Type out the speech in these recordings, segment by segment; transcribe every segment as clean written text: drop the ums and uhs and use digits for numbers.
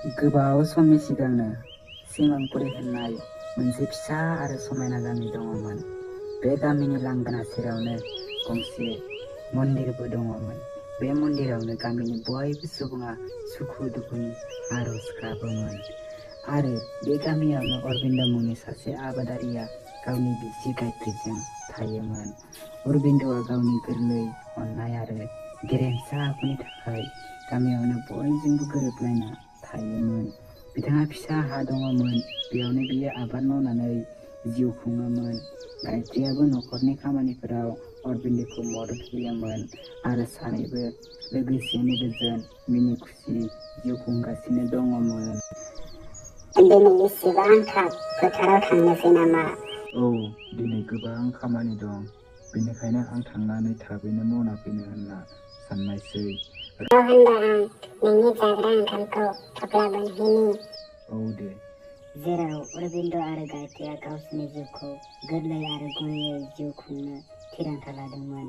गोबाव समनि सिगांनो सिमांपुरि होननाय मोनसे फिसा आरो समायना गामि दङमोन। बे गामिनि लांगोना सेरावनो गंसे मन्दिरबो दङमोन। बे मन्दिरावनो गामिनि बयबो सुबुङा सुखु दुखुनि आरज गाबोमोन। आरो बे गामियावनो अरबिन्द मुंनि सासे आबादारिया गावनि बिसि गायत्रीजों थायोमोन। अरबिन्दआ गावनि गोरलै अननाय आरो गेरेमसा आखुनि थाखाय गामियावनो बयजोंबो गोरोबलायना थायोमोन। बिथाङा फिसा हा दङमोन, बेयावनो बियो आबाद मावनानै जिउ खुङोमोन। गायत्रीयाबो नखरनि खामानिफोराव अरबिन्दखौ मदद होयोमोन आरो सानैबो लोगोसेनो गोजोन मिनि खुसि जिउ खुंगासिनो दङमोन। दिनै बेसेबां थाब फोथाराव थांनोसै नामा? औ, दिनै गोबां खामानि दं, बेनिखायनो आं थांनानै थाबैनो मावना फैनो होनना साननायसै। होनबा आं नोंनि जाग्रा ओंखामखौ थफ्ला बोनहैनि। औ दे। जेराव अरबिन्द आरो गायत्रीया गावसोरनि जिउखौ गोरलै आरो गुरैयै जिउ खुंनो थिरांथा लादोंमोन।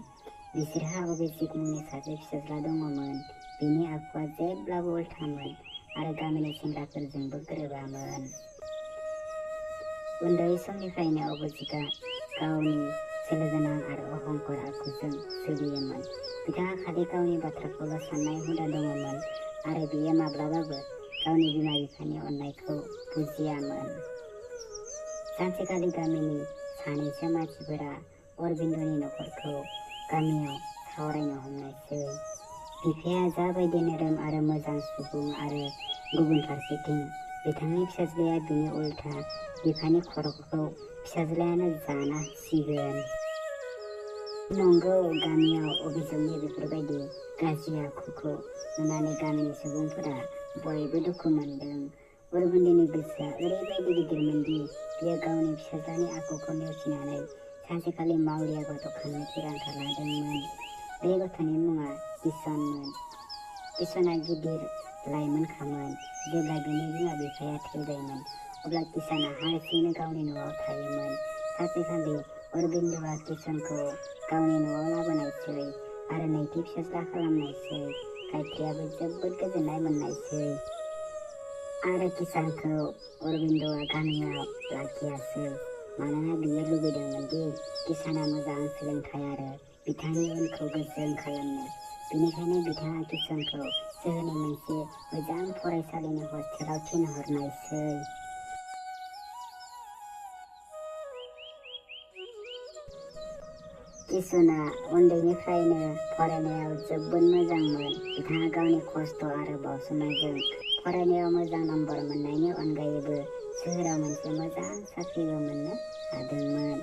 बिसोरहा अभिजित मुंनि सासे फिसाज्ला दङमोन। बिनि आखुआ जेब्लाबो उल्थामोन आरो गामिनि सेंग्राफोरजोंबो गोरोबामोन। उन्दै समनिफ्रायनो अभिजितआ गावनि सोलोगोनां आरो अहंकार आखुजों सोलियोमोन। बिथाङा खालि गावनि बाथ्राखौल' साननाय हुदा दङमोन आरो बियो माब्लाबाबो गावनि बिमा बिफानि अननायखौ बुजियामोन। सानसेखालि गामिनि सानैसो मानसिफोरा अरबिन्दनि नखरखौ गामियाव सावरायनो हमनायसै। बिफाया जाबायदि नोरोम आरो मोजां सुबुं आरो गुबुन फारसेथिं बिथांनि फिसाज्लाया बिनि उल्था बिफानि खर'खौ फिसाज्लायानो जाना होसिगोन। नंगौ, गामियाव अभिजितनि बेफोरबायदि गाज्रि आखुखौ नुनानै गामिनि सुबुंफोरा बयबो दुखु मोनदों। अरबिन्दनि गोसोआ ओरैबायदि गिदिरमोनदि बियो गावनि फिसाज्लानि आखुखौ नेवसिनानै सानसेखालि मावरिया गथ' खांनो थिरांथा लादोंमोन। बे गथ'नि मुङा किशनमोन। किशना गिदिर लाइमोनखामोन। जेब्ला बिनि बिमा बिफाया थैबायमोन, अब्ला किशना हारसिंनो गावनि न'आव थायोमोन। सानसेखालि अरबिन्दआ किशनखौ गावनि न'आव लाबोनायसै आरो नैथि फिसाज्ला खालामनायसै। गायत्रीयाबो जोबोद गोजोननाय मोननायसै। आरो किशनखौ अरबिन्दआ गामियाव लाखियासै, मानोना बियो लुबैदोंमोन दि किशना मोजां सोलोंथाइ आरो बिथांनि उनखौ गोजों खालामनो। बेनिखायनो बिथाङा किशनखौ सोहोरनि मोनसे मोजां फरायसालिनि हस्टेलाव थिनहरनायसै। किशना उन्दैनिफ्रायनो फरायनायाव जोबोद मोजांमोन। बिथाङा गावनि खस्थ' आरो बावसोमनायजों फरायनायाव मोजां नम्बर मोननायनि अनगायैबो सोहोराव मोनसे मोजां साख्रिबो मोननो हादोंमोन।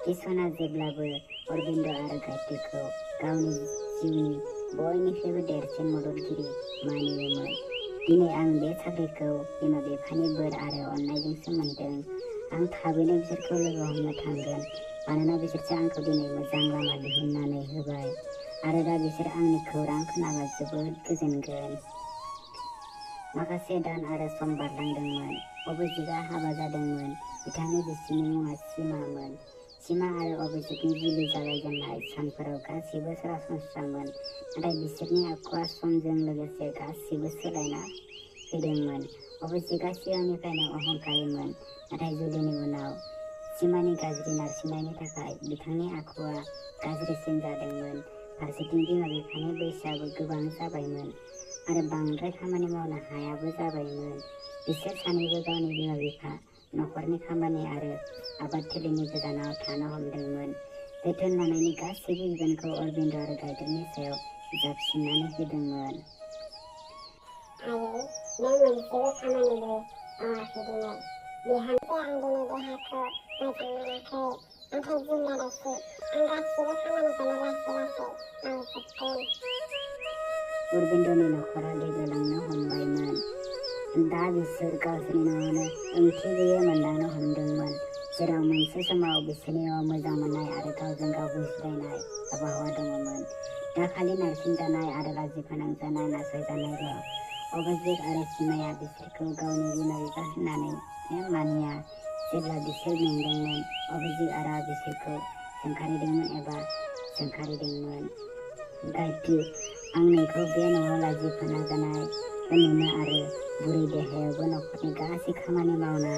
किशना जेब्लाबो अरबिन्द आरो गायत्रीखौ गावनि जिउनि बयनिख्रुइबो देरसिन मददगिरि मानियोमोन। दिनै आं बे साख्रिखौ बिमा बिफानि बोर आरो अननायजोंसो मोनदों। आं थाबैनो बिसोरखौ लोगो हमनो थांगोन, मानोना बिसोरसो आंखौ दिनै मोजां लामा दिहुननानै होबाय आरो दा बिसोर आंनि खौरां खोनाबा जोबोद गोजोनगोन। माखासे दान आरो सम बारलांदोंमोन। अभिजितआ हाबा जादोंमोन। बिथांनि बिसिनि मुङा सीमामोन। सीमा आरो अभिजितनि जुलि जागायजेननाय सानफोराव गासैबो सरासनस्रामोन, नाथाय बिसोरनि आखुआ समजों लोगोसे गासैबो सोलायना फैदोंमोन। अभिजितआ सिगांनिफ्रायनो अहंकारिमोन, नाथाय जुलिनि उनाव सीमानि गाज्रि नारसिननायनि थाखाय बिथांनि आखुआ गाज्रिसिन जादोंमोन। फारसेथिं बिमा बिफानि बैसोआबो गोबां जाबायमोन आरो बांद्राय खामानि मावनो हायाबो जाबायमोन। बिसोर सानैबो गावनि बिमा बिफा, नखरनि खामानि आरो आबादथिलिनि गोजानाव थानो हमदोंमोन। जोथोन लानायनि गासैबो बिबानखौ अरबिन्द आरो गायत्रीनि सायाव जाबसिननानै होदोंमोन। आयै, नों मोनसेबो खामानिबो मावाखै दिनै। बिहामजो, आं दिनै देहाखौ मोजां मोनाखै, नाथाय जिंगादासै, आं गासिबो खामानिखौनो लासै लासै मावजोबगोन। अरबिन्दनि नखरा गेब्रेलांनो हमबायमोन। दा बिसोर गावसोरनि न'आवनो ओंथि गैयै मोनदांनो हमदोंमोन, जेराव मोनसे समाव बिसोरनि न'आव मोजां मोननाय आरो गावजों गाव बुजिलायनाय आबहावा दङमोन। दा खालि नारसिनजानाय आरो लाजि फोनांजानाय नासयजानायल'। अभिजित आरो सीमाया बिसोरखौ गावनि बिमा बिफा होननानैनो मानिया। जेब्ला बिसोर मेंदोंमोन, अभिजितआ बिसोरखौ सोंखारिदोंमोन एबा सोंखारिदोंमोन, गायत्री, आं नोंखौ बे न'आव लाजि फोनांजानाय नुनो आरो बुरै देहायावबो न'खरनि गासै खामानि मावना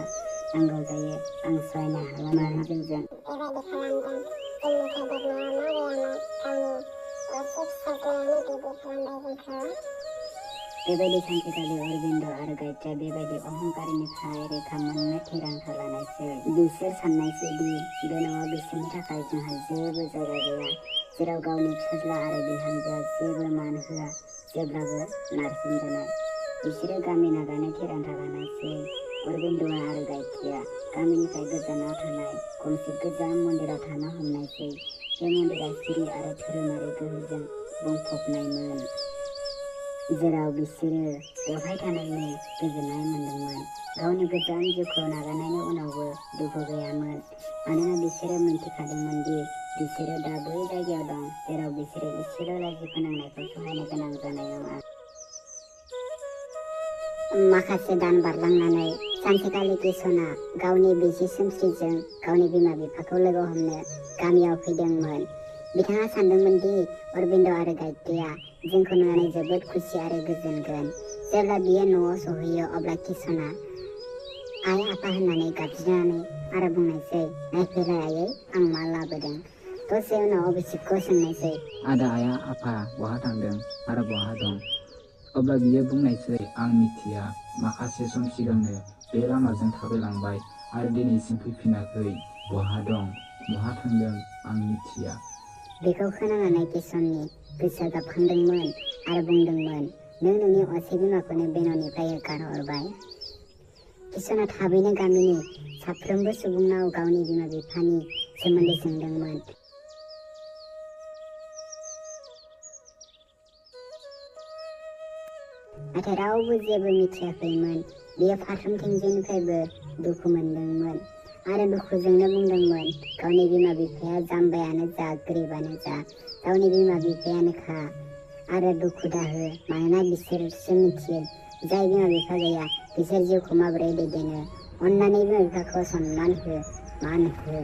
नांगौ जायो। आं सहायनो हाला माहाजोनजों बेबायदि खालामदों। जोंनिफ्राय देरनायाव मा गैयामोन, गावनि असे फिसाज्लायानो बिदि खालामबाय जोंखौ। बेबायदि सानसेखालि अरबिन्द आरो गायत्रीया बेबायदि अहंकारनिफ्राय रैखा मोननो थिरांथा लानायसै। बिसोर साननायसै दि बे न'आव बिसोरनि थाखाय जोंहा जेबो जायगा गैया, जेराव गावनि फिसाज्ला आरो बिहामजोआ जेबो मान होआ, जेब्लाबो नारसिनजानाय। बिसोरो गामि नागारनो थिरांथा लानायसै। अरबिन्दआ आरो गायत्रीया गामिनिफ्राय गोजानाव थानाय गंसे गोजाम मन्दिराव थानो हमनायसै। बे मन्दिरा सिरि आरो धोरोमारि गोहोजों बुंफबनायमोन, जेराव बिसोरो बेवहाय थानानै गोजोननाय मोनदोंमोन। गावनि गोजाम जिउखौ नागारनायनि उनावबो दुखु गैयामोन, मानोना बिसोरो मिन्थिखादोंमोन दि बिसोरो दा बै जायगायाव दं जेराव बिसोरो एसेल' लाजि फोनांनायखौ सहायनो गोनां जानाय नङा। माखासे दान बारलांनानै सानसेखालि किशना गावनि बिसि सोमस्रिजों गावनि बिमा बिफाखौ लोगो हमनो गामियाव फैदोंमोन। बिथाङा सानदोंमोन दि अरबिन्द आरो गायत्रीया जोंखौ नुनानै जोबोद खुसि आरो गोजोनगोन। जेब्ला बियो न'आव सहैयो अब्ला किशना आइ आफा होननानै गाबज्रिनानै आरो बुंनायसै, नायफैलाय आयै, आं मा लाबोदों। दसे उनाव अभिजितखौ सोंनायसै, आदा आइया आफा बहा थांदों आरो बहा दं? अब्ला बियो बुंनायसै, आं मिथिया, माखासे सम सिगांनो बे लामाजों थाबायलांबाय आरो दिनैसिम फैफिनाखै। बहा दं, बहा थांदों आं मिथिया। बेखौ खोनानानै किशननि गोसोआ गाबखांदोंमोन आरो बुंदोंमोन, नों नोंनि असे बिमाखौनो बे न'निफ्राय होखारहरबाय। किशना थाबैनो गामिनि साफ्रोमबो सुबुंनाव गावनि बिमा बिफानि सोमोन्दै सोंदोंमोन। नाथाय रावबो जेबो मिथियाखैमोन। बियो फारफ्रोमथिंजायनिफ्रायबो दुखु मोनदोंमोन आरो दुखुजोंनो बुंदोंमोन, गावनि बिमा बिफाया जाम्बायानो जा गोरिबानो जा, गावनि बिमा बिफायानोखा आरो दुखु दाहो, मानोना बिसोरसो मिथियो जाय बिमा बिफा गैया बिसोर जिउखौ माबोरै दैदेनो। अन्नानै बिमा बिफाखौ सनमान हो, मान हो।